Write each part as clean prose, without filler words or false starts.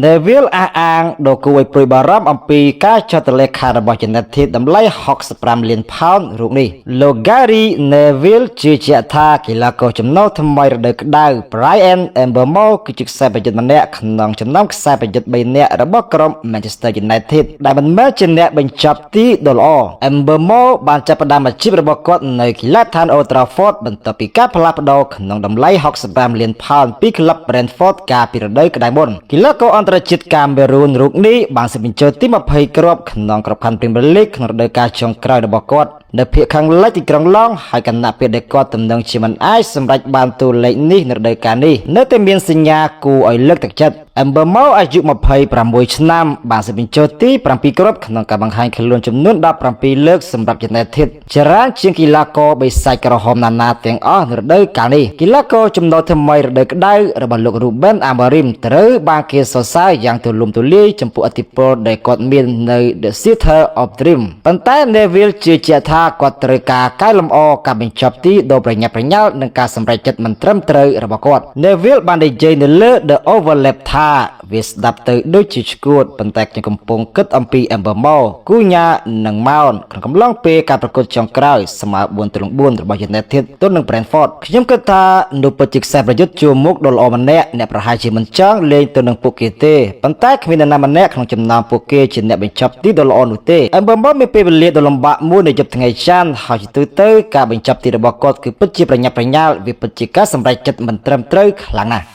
Neville អះអាងដ៏គួរឲ្យព្រួយបារម្ភអំពីការចុះហត្ថលេខារបស់ United តម្លៃ65លានផោនរូបនេះលោក Gary Neville ជឿជាក់ថាកីឡាករចំណូលថ្មីរដូវក្តៅ Bryan Mbeumo គឺជាខ្សែប្រយុទ្ធម្នាក់ក្នុងចំណោមខ្សែប្រយុទ្ធ3នាក់របស់ក្រុម Manchester United ដែលមិនមែនជាអ្នកបញ្ចប់ទីដ៏ល្អ Mbeumo បានចាប់ផ្ដើមអាជីពរបស់គាត់នៅកីឡដ្ឋាន Old Trafford បន្ទាប់ពីការផ្លាស់ប្ដូរក្នុងតម្លៃ65លានផោនពីក្លឹប Brentford កាលពីរដូវក្តៅមុនកីឡាករអន្តរជាតិកាមេរូនរូបនេះបានសបញ្ចូលទី20គ្រាប់ក្នុងក្របខ័ណ្ឌ Premier League ក្នុងរដូវកាលចុងក្រោយរបស់គាត់នៅភាគខាងលិចទីក្រុងឡុងហើយខណៈពេលដែលគាត់ទំនងជាមិនអាចសម្រេចបានតួលេខនេះនៅរដូវកាលនេះនៅតែមានសញ្ញាគួរឲ្យលើកទឹកចិត្ត Mbeumo អាយុ26ឆ្នាំបានសបញ្ចូលទី7គ្រាប់ក្នុងការបង្ហាញខ្លួនចំនួន17លើកសម្រាប់ United ច្រើនជាងកីឡាករបិសាចក្រហមណានាទាំងអស់នៅរដូវកាលនេះកីឡាករចំណូលថ្មីរដូវក្តៅរបស់លោក Ruben Amorim ត្រូវបានគេសរសើរយ៉ាងទូលំទូលាយចំពោះឥទ្ធិពលដែលគាត់មាននៅ The Theatre of Dream ប៉ុន្តែ Neville ជឿជាក់ថាគាត់ត្រូវការកែលម្អការបញ្ចប់ទីដ៏ប្រញាប់ប្រញាល់និងការសម្រេចចិត្តមិនត្រឹមត្រូវរបស់គាត់ Neville បាននិយាយនៅលើ The Overlap ថាវាស្ដាប់ទៅដូចជាឈួតប៉ុន្តែខ្ញុំកំពុងគិតអំពី Mbeumo Cunha និង Mount ក្នុងកំឡុងពេលការប្រកួតចុងក្រោយស្មើ4-4របស់ United ទល់នឹង Brentford ខ្ញុំគិតថានោះពិតជាខ្សែប្រយុទ្ធជួរមុខដ៏ល្អម្នាក់អ្នកប្រហែលជាមិនចង់លេងទៅនឹងពួកគេទេប៉ុន្តែគ្មាននរណាម្នាក់ក្នុងចំណោមពួកគេជាអ្នកបញ្ចប់ទីដ៏ល្អនោះទេ Mbeumo មានពេលវេលាដ៏លំបាកមួយនៅយប់ថ្ងៃច័ន្ទហើយជាទូទៅការបញ្ចប់ទីរបស់គាត់គឺពិតជាប្រញាប់ប្រញាល់វាពិតជាការសម្រេចចិត្តមិនត្រឹមត្រូវខ្លាំងណាស់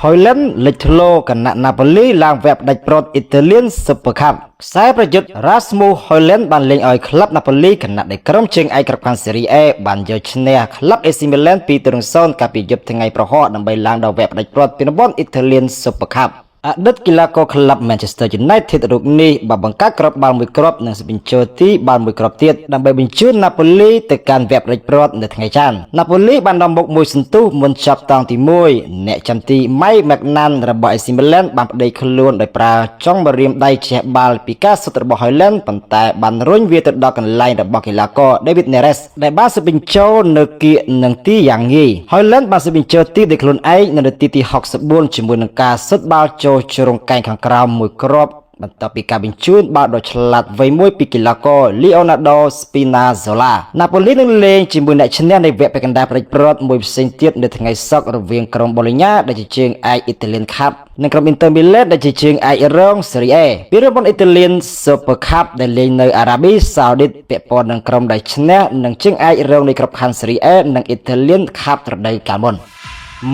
Højlund លេចធ្លោគណៈណាប៉ូលីឡើងវគ្គផ្ដាច់ព្រ័ត្រ Italian Super Cup ខ្សែប្រយុទ្ធ Rasmus Højlund បានលេងឲ្យក្លឹបណាប៉ូលីខណៈដែលក្រុមជើងឯកក្របខ័ណ្ឌ Serie A បានយកឈ្នះក្លឹប AC Milan 2-0កាលពីយប់ថ្ងៃព្រហស្បតិ៍ដើម្បីឡើងដល់វគ្គផ្ដាច់ព្រ័ត្រពានរង្វាន់ Italian Super Cup អតីតកីឡាករក្លឹប Manchester United រូបនេះបានបង្កើតគ្រាប់បាល់មួយគ្រាប់និងបញ្ចូលទីបាល់មួយគ្រាប់ទៀតដើម្បីបញ្ជូនណាប៉ូលីទៅកាន់វគ្គផ្ដាច់ព្រ័ត្រនៅថ្ងៃច័ន្ទណាប៉ូលីបាននាំមុខមួយសន្ទុះមុនចប់តង់ទី1អ្នកចាំទី Mike Maignan របស់ AC Milan បានប្តីខ្លួនដោយប្រើចុងម្រាមដៃជះបាល់ពីការសុទ្ធរបស់ Højlund ប៉ុន្តែបានរុញវាទៅដល់កន្លែងរបស់កីឡាករ David Neres ដែលបានស៊ុតបញ្ចូលនៅគៀកនឹងទីយ៉ាងងាយ Højlund បានស៊ុតបញ្ចូលទីដោយខ្លួនឯងនៅនាទីទី64ជាមួយនឹងការសុទ្ធបាល់ចូលជ្រុងកែងខាងក្រោមមួយគ្រាប់បន្ទាប់ពីការបញ្ជូនបាល់ដ៏ឆ្លាតវៃមួយពីកីឡាករ Leonardo Spinazzola ណាប៉ូលីនឹងលេងជាមួយអ្នកឈ្នះនៃវគ្គពាក់កណ្ដាលផ្ដាច់ព្រ័ត្រមួយផ្សេងទៀតនៅថ្ងៃសុក្ររវាងក្រុមបូឡូញ៉ាដែលជាជើងឯក Italian Cup និងក្រុម Inter Milan ដែលជាជើងឯករង Serie A ពីរង្វាន់ Italian Super Cup ដែលលេងនៅអារ៉ាប៊ីសាអូឌីតពាក់ព័ន្ធនឹងក្រុមដែលឈ្នះនិងជើងឯករងនៃក្របខ័ណ្ឌ Serie A និង Italian Cup រដូវកាលមុន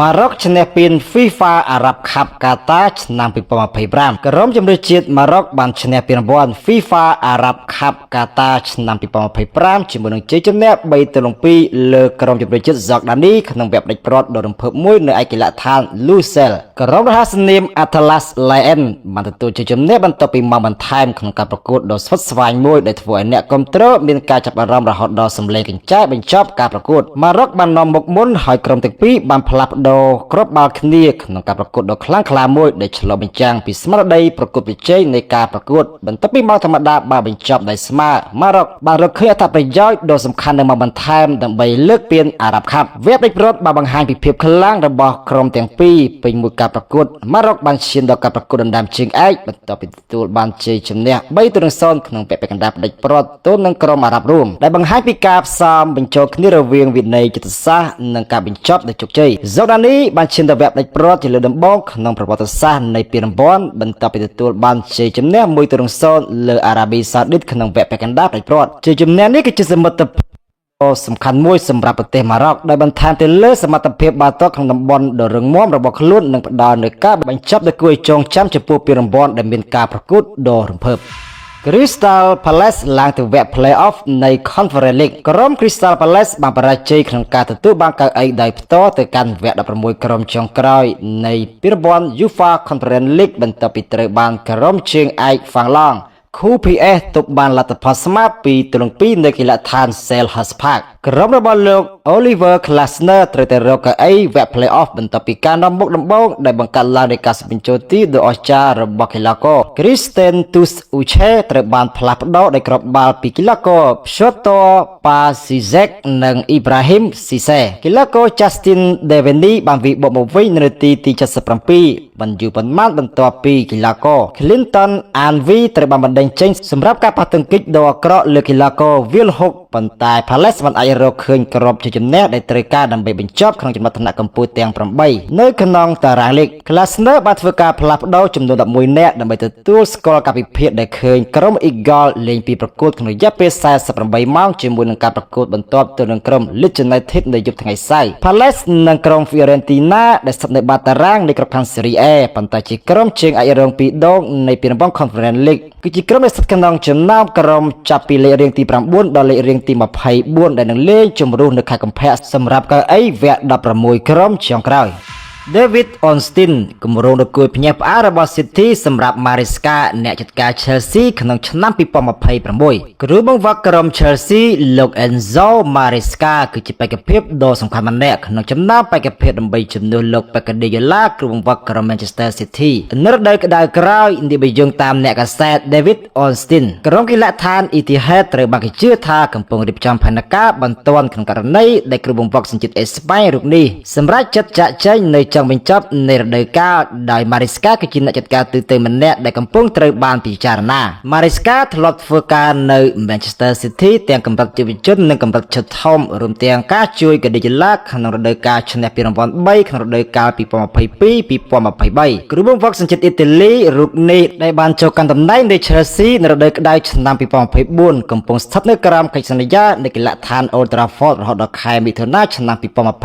ម៉ារ៉ុកឈ្នះពាន FIFA Arab Cup កាតាឆ្នាំ2025ក្រុមជម្រើសជាតិម៉ារ៉ុកបានឈ្នះពានរង្វាន់ FIFA Arab Cup កាតាឆ្នាំ2025ជាមួយនឹងជ័យជំនះ3-2លើក្រុមជម្រើសជាតិហ្សកដានីក្នុងវគ្គផ្ដាច់ព្រ័ត្រដ៏រំភើបមួយនៅឯកីឡដ្ឋាន Lusail ក្រុមរហស្សនាម Atlas Lion បានទទួលជ័យជំនះបន្ទាប់ពីម៉ោងបន្ថែមក្នុងការប្រកួតដ៏ស្វិតស្វាញមួយដែលធ្វើឲ្យអ្នកគាំទ្រមានការចាប់អារម្មណ៍រហូតដល់សម្លេងកញ្ចែបញ្ចប់ការប្រកួតម៉ារ៉ុកបាននាំមុខមុនហើយក្រុមទាំងពីរបានផ្លាស់ប្ដូរគ្រាប់បាល់គ្នាក្នុងការប្រកួតដ៏ខ្លាំងក្លាមួយដែលឆ្លុះបញ្ចាំងពីស្មារតីប្រកួតប្រជែងនៃការប្រកួតបន្ទាប់ពីម៉ោងធម្មតាបានបញ្ចប់ដោយស្មើម៉ារ៉ុកបានរកឃើញអត្ថប្រយោជន៍ដ៏សំខាន់នៅម៉ោងបន្ថែមដើម្បីលើកពានអារ៉ាប់ខាប់វគ្គផ្ដាច់ព្រ័ត្របានបង្ហាញពីភាពខ្លាំងរបស់ក្រុមទាំងពីរពេញមួយការប្រកួតម៉ារ៉ុកបានឈានដល់ការប្រកួតដណ្ដើមជើងឯកបន្ទាប់ពីទទួលបានជ័យជំនះ3-0ក្នុងវគ្គពាក់កណ្ដាលផ្ដាច់ព្រ័ត្រទល់នឹងក្រុមអារ៉ាប់រួមដែលបង្ហាញពីការផ្សំបញ្ចូលគ្នារវាងវិន័យយុទ្ធសាស្ត្រនិងការបញ្ចប់ដោយជោគជ័យហ្សូដានីបានឈានដល់វគ្គផ្ដាច់ព្រ័ត្រជាលើកដំបូងក្នុងប្រវត្តិសាស្ត្រនៃពានរង្វាន់បន្ទាប់ពីទទួលបានជ័យជំនះ1-0លើអារ៉ាប៊ីសាអូឌីតក្នុងវគ្គពាក់កណ្ដាលផ្ដាច់ព្រ័ត្រជ័យជំនះនេះគឺជាសមិទ្ធផលសំខាន់មួយសម្រាប់ប្រទេសម៉ារ៉ុកដោយបន្ថែមទៅលើសមត្ថភាពបាល់ទាត់ក្នុងតំបន់ដ៏រឹងមាំរបស់ខ្លួននិងផ្ដល់នូវការបញ្ចប់ដ៏គួរឲ្យចងចាំចំពោះពានរង្វាន់ដែលមានការប្រកួតដ៏រំភើប Crystal Palace ឡើងទៅវគ្គ Play-off នៃ Conference League ក្រុម Crystal Palace បានបរាជ័យក្នុងការទទួលបានកៅអីដោយផ្ទាល់ទៅកាន់វគ្គ16ក្រុមចុងក្រោយនៃពានរង្វាន់ UEFA Conference League បន្ទាប់ពីត្រូវបានក្រុមជើងឯកហ្វាំងឡង់ QPS ទប់បានលទ្ធផលស្មើ2-2នៅកីឡដ្ឋាន Selhurst Park ក្រុមរបស់លោក Oliver Glasner ត្រូវតែរកកៅអីវគ្គ Play-off បន្ទាប់ពីការនាំមុខដំបូងដែលបង្កើតឡើងដោយការបញ្ចូលទីដ៏អស្ចារ្យរបស់កីឡាករ Christian Uche ត្រូវបានផ្លាស់ប្ដូរដោយគ្រាប់បាល់ពីកីឡាករ Piotr Parzyszek និង Ibrahim Cisse កីឡាករ Justin Devenny បានវាយបកមកវិញនៅនាទីទី77មិនយូរប៉ុន្មានបន្ទាប់ពីកីឡាករ Clinton Anvi ត្រូវបានបណ្ដេញចេញសម្រាប់ការប៉ះទង្គិចដ៏អាក្រក់លើកីឡាករ Will Hook ប៉ុន្តែ Palace មិនអាចរកឃើញគ្រាប់ជ័យជំនះដែលត្រូវការដើម្បីបញ្ចប់ក្នុងចំណត់ថ្នាក់កំពូលទាំង8នៅក្នុងតារាងលីក Glasner បានធ្វើការផ្លាស់ប្ដូរចំនួន11នាក់ដើម្បីទទួលស្គាល់ការវិភាគដែលឃើញក្រុម Eagle លេងពីប្រកួតក្នុងរយៈពេល48ម៉ោងជាមួយនឹងការប្រកួតបន្ទាប់ទៅនឹងក្រុម Leeds United នៅយប់ថ្ងៃសៅរ៍ Palace និងក្រុម Fiorentina ដែលស្ថិតនៅបាតតារាងនៃក្របខ័ណ្ឌ Serie A ប៉ុន្តែជាក្រុមជើងអាចរងពីរដងនៃពានរង្វាន់ Conference League គឺជាក្រុមដែលស្ថិតក្នុងចំណោមក្រុមចាប់ពីលេខរៀងទី9ដល់លេខរៀងទី24ដែលនឹងលេងជម្រុះនៅខែកុម្ភៈសម្រាប់កៅអីវគ្គ16ក្រុមចុងក្រោយ David Ornstein គម្រោងដ៏គួរភ្ញាក់ផ្អើលរបស់ City សម្រាប់ Maresca អ្នកចាត់ការ Chelsea ក្នុងឆ្នាំ2026គ្រូបង្វឹកក្រុម Chelsea លោក Enzo Maresca គឺជាបេក្ខភាពដ៏សំខាន់ម្នាក់ក្នុងចំណោមបេក្ខភាពដើម្បីជំនួសលោក Pep Guardiola គ្រូបង្វឹកក្រុម Manchester City នៅរដូវក្តៅក្រោយនេះបើយោងតាមអ្នកកាសែត David Ornstein ក្រុមកីឡដ្ឋាន Etihad ត្រូវបានគេជឿថាកំពុងរៀបចំផែនការបន្ទាន់ក្នុងករណីដែលគ្រូបង្វឹកសញ្ជាតិអេស្ប៉ាញរូបនេះសម្រាប់ចិត្តចាក់ចែងនៅចុងបញ្ចប់នៃរដូវកាលដោយ Maresca គឺជាអ្នកចាត់ការទូទៅម្នាក់ដែលកំពុងត្រូវបានពិចារណា Maresca ធ្លាប់ធ្វើការនៅ Manchester City ទាំងកម្រិតយុវជននិងកម្រិតឈុតធំរួមទាំងការជួយ Guardiola ក្នុងរដូវកាលឈ្នះពានរង្វាន់3ក្នុងរដូវកាល2022-2023គ្រូបង្វឹកសញ្ជាតិអ៊ីតាលីរូបនេះដែលបានចូលកាន់តំណែងនៅ Chelsea នៅរដូវក្តៅឆ្នាំ2024កំពុងស្ថិតនៅក្រោមកិច្ចសន្យានៅកីឡដ្ឋាន Old Trafford រហូតដល់ខែមិថុនាឆ្នាំ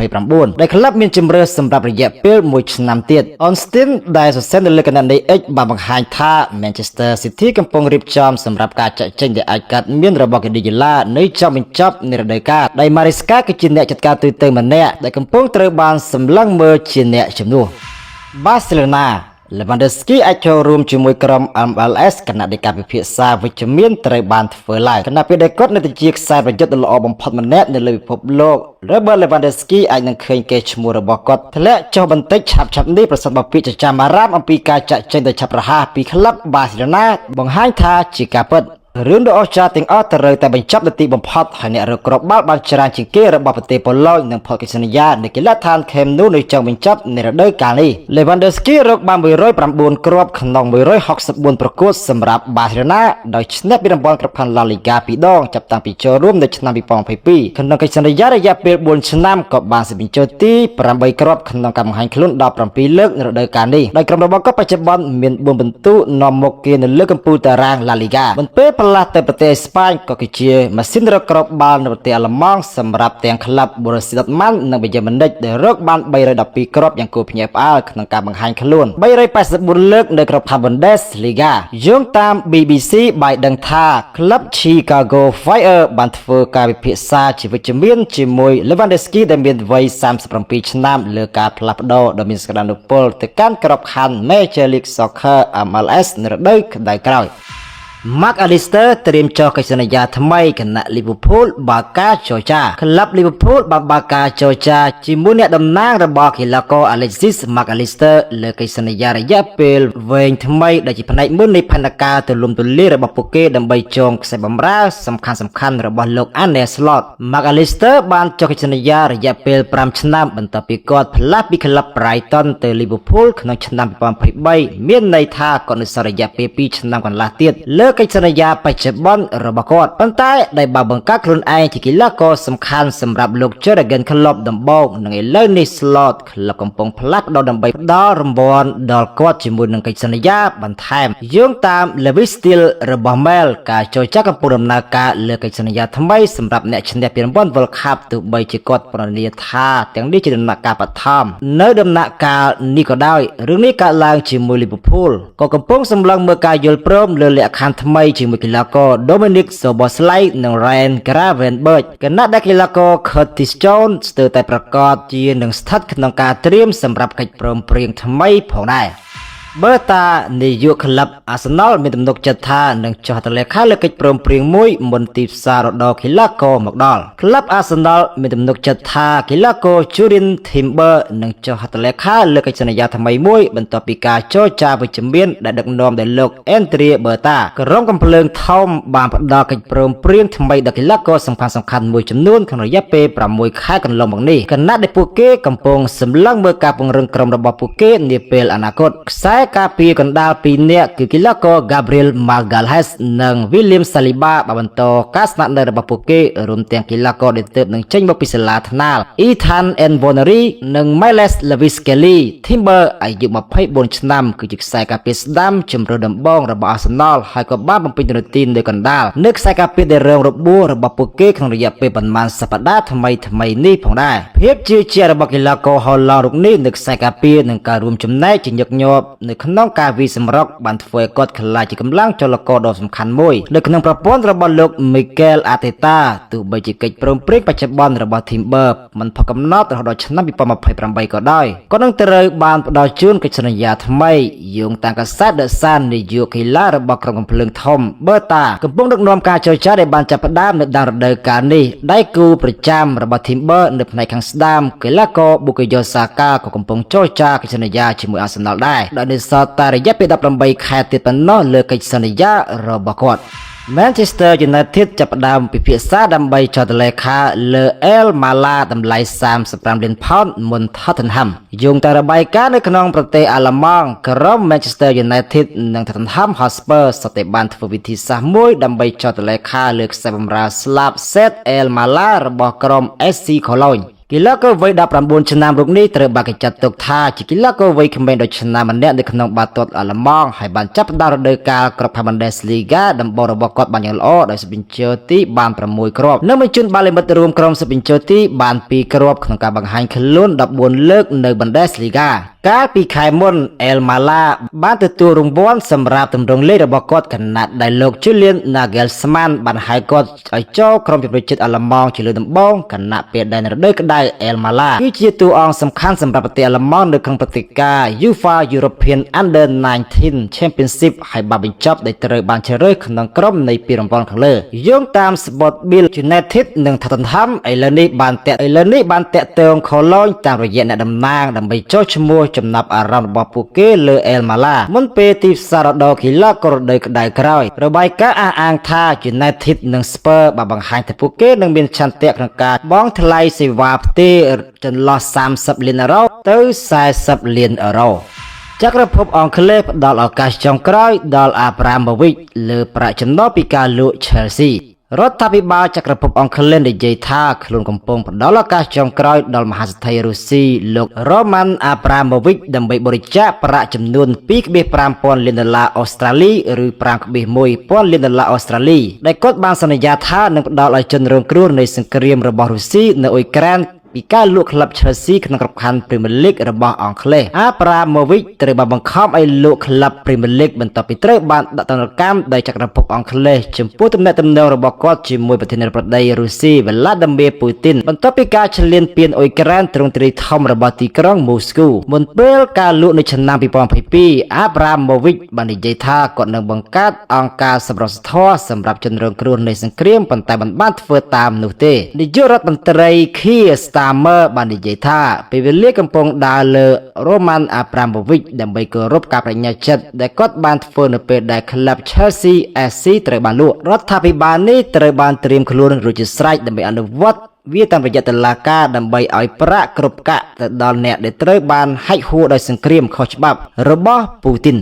2029ដែលក្លឹបមានជម្រើសសម្រាប់រយៈពេល1ឆ្នាំទៀត Ornstein ដែលសរសេរនៅលើគណនី X បានបង្ហាញថា Manchester City កំពុងរៀបចំសម្រាប់ការចាក់ចែងដែលអាចកើតមានរបស់ Guardiola នៅចុងបញ្ចប់នៃរដូវកាលដោយ Maresca គឺជាអ្នកចាត់ការទូទៅម្នាក់ដែលកំពុងត្រូវបានសម្លឹងមើលជាអ្នកជំនួស Barcelona Lewandowski អាចចូលរួមជាមួយក្រុម MLS ខណៈដែលការពិភាក្សាវិជ្ជមានត្រូវបានធ្វើឡើងខណៈពេលដែលគាត់នៅតែជាខ្សែប្រយុទ្ធដ៏ល្អបំផុតម្នាក់នៅលើពិភពលោក Robert Lewandowski អាចនឹងឃើញកេរ្តិ៍ឈ្មោះរបស់គាត់ធ្លាក់ចុះបន្តិចឆាប់ៗនេះប្រសិនបើពាក្យចចាមអារ៉ាមអំពីការចាក់ចេញដោយឆាប់រហ័សពីក្លឹប Barcelona បង្ហាញថាជាការពិតរឿងដ៏អស្ចារ្យទាំងអស់ត្រូវតែបញ្ចប់នៅទីបំផុតហើយអ្នករកគ្រាប់បាល់បានច្រើនជាងគេរបស់ប្រទេសប៉ូឡូញនឹងផុតកិច្ចសន្យានៅកីឡដ្ឋាន Camp Nou នៅចុងបញ្ចប់នៃរដូវកាលនេះ Lewandowski រកបាន109គ្រាប់ក្នុង164ប្រកួតសម្រាប់បាសេឡូណាដោយឈ្នះពានរង្វាន់ក្របខ័ណ្ឌ La Liga ពីរដងចាប់តាំងពីចូលរួមនៅឆ្នាំ2022ក្នុងកិច្ចសន្យារយៈពេល4ឆ្នាំក៏បានសម្បញ្ចូលទី8គ្រាប់ក្នុងការបង្ហាញខ្លួន17លើកនៅរដូវកាលនេះដោយក្រុមរបស់គាត់បច្ចុប្បន្នមាន4ពិន្ទុនាំមុខគេនៅលើកំពូលតារាង La Liga បន្ពេលផ្លាស់ទៅប្រទេសអេស្ប៉ាញក៏គឺជាម៉ាស៊ីនរកគ្រាប់បាល់នៅប្រទេសអាល្លឺម៉ង់សម្រាប់ទាំងក្លឹប Borussia Dortmund និង Bayern Munich ដែលរកបាន312គ្រាប់យ៉ាងគួរភ្ញាក់ផ្អើលក្នុងការបង្ហាញខ្លួន384លើកនៅក្របខ័ណ្ឌ Bundesliga យោងតាម BBC បាយដឹងថាក្លឹប Chicago Fire បានធ្វើការវិភាសាជាវិជ្ជមានជាមួយ Lewandowski ដែលមានវ័យ37ឆ្នាំលើការផ្លាស់ប្ដូរដ៏មានសក្តានុពលទៅកាន់ក្របខ័ណ្ឌ Major League Soccer MLS នៅរដូវក្តៅក្រោយ Mac Allister ត្រៀមចុះកិច្ចសន្យាថ្មីខណៈ Liverpool បើកការចរចាក្លឹប Liverpool បានបើកការចរចាជាមួយអ្នកតំណាងរបស់កីឡាករ Alexis Mac Allister លើកិច្ចសន្យារយៈពេលវែងថ្មីដែលជាផ្នែកមួយនៃផែនការទូលំទូលាយរបស់ពួកគេដើម្បីចងខ្សែបម្រើសំខាន់ៗរបស់លោក Arne Slot Mac Allister បានចុះកិច្ចសន្យារយៈពេល5ឆ្នាំបន្ទាប់ពីគាត់ផ្លាស់ពីក្លឹប Brighton ទៅ Liverpool ក្នុងឆ្នាំ2023មានន័យថាគាត់នៅសល់រយៈពេល2ឆ្នាំកន្លះទៀតលើកិច្ចសន្យាបច្ចុប្បន្នរបស់គាត់ប៉ុន្តែដែលបានបង្កើតខ្លួនឯងជាកីឡាករសំខាន់សម្រាប់លោក Jurgen Klopp ដំបូងនិងឥឡូវនេះ Slot ក្លឹបកំពុងផ្លាស់ប្ដូរដើម្បីផ្ដល់រង្វាន់ដល់គាត់ជាមួយនឹងកិច្ចសន្យាបន្ថែមយោងតាម Lewis Steele របស់ Mail ការចរចាកំពុងដំណើរការលើកិច្ចសន្យាថ្មីសម្រាប់អ្នកឈ្នះពានរង្វាន់ World Cup ទោះបីជាគាត់ប្រណិថាទាំងនេះជាដំណាក់កាលបឋមនៅដំណាក់កាលនេះក៏ដោយរឿងនេះកើតឡើងជាមួយ Liverpool ក៏កំពុងសម្លឹងមើលការយល់ព្រមលើលក្ខខណ្ឌថ្មីជាមួយកីឡាករ Dominic Szoboszlai និង Ryan Gravenberch ខណៈដែលកីឡាករ Curtis Jones ស្ទើរតែប្រកាសជានឹងស្ថិតក្នុងការត្រៀមសម្រាប់កិច្ចព្រមព្រៀងថ្មីផងដែរ។ បើតានាយកក្លឹបអាសនលមានទំនុកចិត្តថានឹងចុះហត្ថលេខាលើកិច្ចព្រមព្រៀងមួយមុនទីផ្សាររដូវកីឡាករមកដល់ក្លឹបអាសនលមានទំនុកចិត្តថាកីឡាករ Jurrien Timber នឹងចុះហត្ថលេខាលើកិច្ចសន្យាថ្មីមួយបន្ទាប់ពីការចរចាវិជ្ជមានដែលដឹកនាំដោយលោក Andrea Berta ក្រុមកំភ្លើងធំបានផ្ដល់កិច្ចព្រមព្រៀងថ្មីដល់កីឡាករសំខាន់ៗមួយចំនួនក្នុងរយៈពេល6ខែកន្លងមកនេះខណៈដែលពួកគេកំពុងសម្លឹងមើលការពង្រឹងក្រុមរបស់ពួកគេនាពេលអនាគតខ្សែការពារកណ្ដាលពីរនាក់គឺកីឡាករ Gabriel Magalhaes និង William Saliba បានបន្តការស្នាក់នៅរបស់ពួកគេរួមទាំងកីឡាករដែលទើបនឹងចេញមកពីសាលាថ្នាល Ethan Nwaneri និង Myles Lewis-Skelly Timber អាយុ24ឆ្នាំគឺជាខ្សែការពារស្ដាំជម្រើសដំបូងរបស់ Arsenal ហើយក៏បានបំពេញតួនាទីនៅកណ្ដាលនៅខ្សែការពារដែលរងរបួសរបស់ពួកគេក្នុងរយៈពេលប្រមាណសប្តាហ៍ថ្មីថ្មីនេះផងដែរភាពជឿជាក់របស់កីឡាករហូឡង់រូបនេះនៅខ្សែការពារនិងការរួមចំណែកជាញឹកញាប់នៅក្នុងការវាយសម្រុកបានធ្វើឲ្យគាត់ក្លាយជាកម្លាំងចលករដ៏សំខាន់មួយនៅក្នុងប្រព័ន្ធរបស់លោក Mikel Arteta ទោះបីជាកិច្ចព្រមព្រៀងបច្ចុប្បន្នរបស់ Timber មិនផុតកំណត់រហូតដល់ឆ្នាំ2028ក៏ដោយក៏នឹងត្រូវបានផ្ដល់ជូនកិច្ចសន្យាថ្មីយោងតាមកាសែត The Sun នាយកកីឡារបស់ក្រុមកំភ្លើងធំ Berta កំពុងដឹកនាំការចរចាដែលបានចាប់ផ្ដើមនៅដើមរដូវកាលនេះដៃគូប្រចាំរបស់ Timber នៅផ្នែកខាងស្ដាំកីឡាករ Bukayo Saka ក៏កំពុងចរចាកិច្ចសន្យាជាមួយ Arsenal ដែរដោយនៅសល់តែរយៈពេល18ខែទៀតប៉ុណ្ណោះលើកិច្ចសន្យារបស់គាត់ Manchester United ចាប់ផ្ដើមពិភាក្សាដើម្បីចុះហត្ថលេខាលើ El Mala តម្លៃ35លានផោនមុន Tottenham យោងតាមរបាយការណ៍នៅក្នុងប្រទេសអាល្លឺម៉ង់ក្រុម Manchester United និង Tottenham Hotspur សុទ្ធតែបានធ្វើវិធីសាស្ត្រមួយដើម្បីចុះហត្ថលេខាលើខ្សែបម្រើស្លាប់ Sead El Mala របស់ក្រុម SC Cologne កីឡាករវ័យ19ឆ្នាំរូបនេះត្រូវបានគេចាត់ទុកថាជាកីឡាករវ័យក្មេងដ៏ឆ្នើមម្នាក់នៅក្នុងបាល់ទាត់អាល្លឺម៉ង់ហើយបានចាប់ផ្ដើមរដូវកាលក្រប Bundesliga ដំបូងរបស់គាត់បានយ៉ាងល្អដោយសបញ្ចូលទីបាន6គ្រាប់និងបញ្ជូនបាល់ឲ្យមិត្តរួមក្រុមសបញ្ចូលទីបាន2គ្រាប់ក្នុងការបង្ហាញខ្លួន14លើកនៅ Bundesliga កាលពីខែមុនអែលម៉ាឡាបានទទួលរង្វាន់សម្រាប់ទម្រង់លេខរបស់គាត់ខណៈដែលលោក Julian Nagelsmann បានហៅគាត់ឲ្យចូលក្រុមជម្រើសជាតិអាល្លឺម៉ង់ជាលើកដំបូងខណៈពេលដែលនៅរដូវក្តៅអែលម៉ាឡាគឺជាតួអង្គសំខាន់សម្រាប់ប្រទេសអាល្លឺម៉ង់នៅក្នុងព្រឹត្តិការណ៍ UEFA European Under 19 Championship ហើយបានបញ្ចប់ដោយត្រូវបានជ្រើសរើសក្នុងក្រុមនៃពានរង្វាន់ខាងលើយោងតាម Sport Bild United និង Tottenham ឥឡូវនេះបានតាក់ទង Cologne តាមរយៈអ្នកតំណាងដើម្បីចុះឈ្មោះចំណាប់អារម្មណ៍របស់ពួកគេលើអែលម៉ាឡាមុនពេលទីផ្សាររដូវកីឡាកររដូវក្តៅក្រោយរបាយការណ៍អះអាងថា United និង Spurs បានបង្ហាញថាពួកគេនឹងមានឆន្ទៈក្នុងការបង់ថ្លៃសេវាផ្ទេរចន្លោះ30លានអឺរ៉ូទៅ40លានអឺរ៉ូចក្រភពអង់គ្លេសផ្ដល់ឱកាសចុងក្រោយដល់អាប្រាម៉ូវិចលើប្រាក់ចំណូលពីការលក់ Chelsea រដ្ឋាភិបាលចក្រភពអង់គ្លេសនិយាយថាខ្លួនកំពុងផ្ដល់ឱកាសចុងក្រោយដល់មហាសេដ្ឋីរុស្ស៊ីលោក Roman Abramovich ដើម្បីបរិច្ចាគប្រាក់ចំនួន2.5ពាន់លានដុល្លារអូស្ត្រាលីឬ5.1ពាន់លានដុល្លារអូស្ត្រាលីដែលគាត់បានសន្យាថានឹងផ្ដល់ឲ្យជនរងគ្រោះនៃសង្គ្រាមរបស់រុស្ស៊ីនៅអ៊ុយក្រែនពីការលក់ក្លឹប Chelsea ក្នុងក្របខ័ណ្ឌ Premier League របស់អង់គ្លេសអាប្រាម៉ូវិចត្រូវបានបង្ខំឲ្យលក់ក្លឹប Premier League បន្ទាប់ពីត្រូវបានដាក់ទណ្ឌកម្មដោយចក្រភពអង់គ្លេសចំពោះទំនាក់ទំនងរបស់គាត់ជាមួយប្រធានាធិបតីរុស្ស៊ីវ្លាឌីមៀពូទីនបន្ទាប់ពីការឈ្លានពានអ៊ុយក្រែនទ្រង់ទ្រាយធំរបស់ទីក្រុងមូស្គូមុនពេលការលក់នៅឆ្នាំ2022អាប្រាម៉ូវិចបាននិយាយថាគាត់នឹងបង្កើតអង្គការសម្រុះធម៌សម្រាប់ជនរងគ្រោះនៃសង្គ្រាមប៉ុន្តែមិនបានធ្វើតាមនោះទេនាយករដ្ឋមន្ត្រី Keir Starmer បាននិយាយថាពេលវេលាកំពុងដើរលើ Roman Abramovich ដើម្បីគោរពការបដិញ្ញាចិត្តដែលគាត់បានធ្វើនៅពេលដែលក្លឹប Chelsea SC ត្រូវបានលក់រដ្ឋាភិបាលនេះត្រូវបានត្រៀមខ្លួនរួចជាស្រេចដើម្បីអនុវត្តវាតាមរយៈតុលាការដើម្បីឲ្យប្រាក់គ្រប់កាក់ទៅដល់អ្នកដែលត្រូវបានហាច់ហួរដោយសង្គ្រាមខុសច្បាប់របស់ពូទីន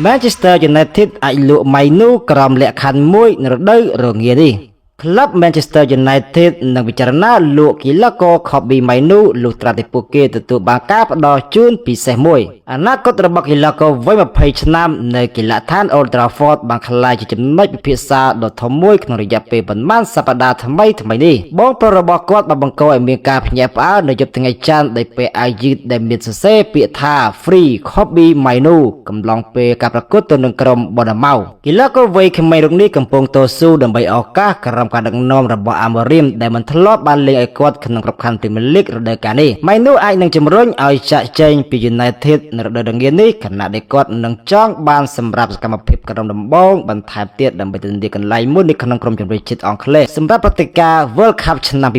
Manchester United អាចលក់ម៉ៃនូក្រោមលក្ខខណ្ឌមួយនៅរដូវរងានេះក្លឹប Manchester United នឹងពិចារណាលក់កីឡាករ Kobbie Mainoo លុះត្រាតែពួកគេទទួលបានការផ្ដល់ជូនពិសេសមួយអនាគតរបស់កីឡាករវ័យ20ឆ្នាំនៅកីឡដ្ឋាន Old Trafford បានក្លាយជាចំណុចពិភាក្សាដ៏ធំមួយក្នុងរយៈពេលប៉ុន្មានសប្តាហ៍ថ្មីថ្មីនេះបងប្រុសរបស់គាត់បានបង្កឲ្យមានការភ្ញាក់ផ្អើលនៅយប់ថ្ងៃច័ន្ទដោយពាក់អាវយឺតដែលមានសរសេរពាក្យថា Free Kobbie Mainoo កំឡុងពេលការប្រកួតទៅនឹងក្រុម Bournemouth កីឡាករវ័យក្មេងរូបនេះកំពុងតស៊ូដើម្បីឱកាសក្រ ក្រោមការដឹកនាំរបស់អាម៉ូរីមដែលមិនធ្លាប់បានលេងឲ្យគាត់ក្នុងក្របខ័ណ្ឌ Premier League រដូវកាលនេះម៉ៃនូអាចនឹងជំរុញឲ្យចាក់ចែងពី United នៅរដូវរងានេះខណៈដែលគាត់នឹងចង់បានសម្រាប់សកម្មភាពក្រុមដំបូងបន្ថែមទៀតដើម្បីធានាកន្លែងមួយនៅក្នុងក្រុមជម្រើសជាតិអង់គ្លេសសម្រាប់ព្រឹត្តិការណ៍ World Cup ឆ្នាំ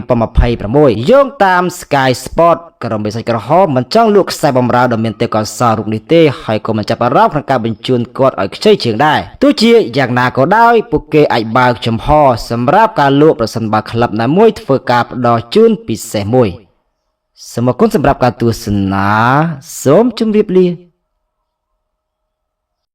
2026យោងតាម Sky Sport ក្រុមបិសាចក្រហមមិនចង់លក់ខ្សែបម្រើដ៏មានទេពកោសល្យរូបនេះទេហើយក៏មិនចាប់អារម្មណ៍ក្នុងការបញ្ជូនគាត់ឲ្យខ្ចីជាងដែរទោះជាយ៉ាងណាក៏ដោយពួកគេអាចបើកចំហសម្រាប់ការលក់ប្រសិនបើក្លឹបណាមួយធ្វើការផ្ដល់ជូនពិសេសមួយសូមអរគុណសម្រាប់ការទស្សនាសូមជម្រាបលា។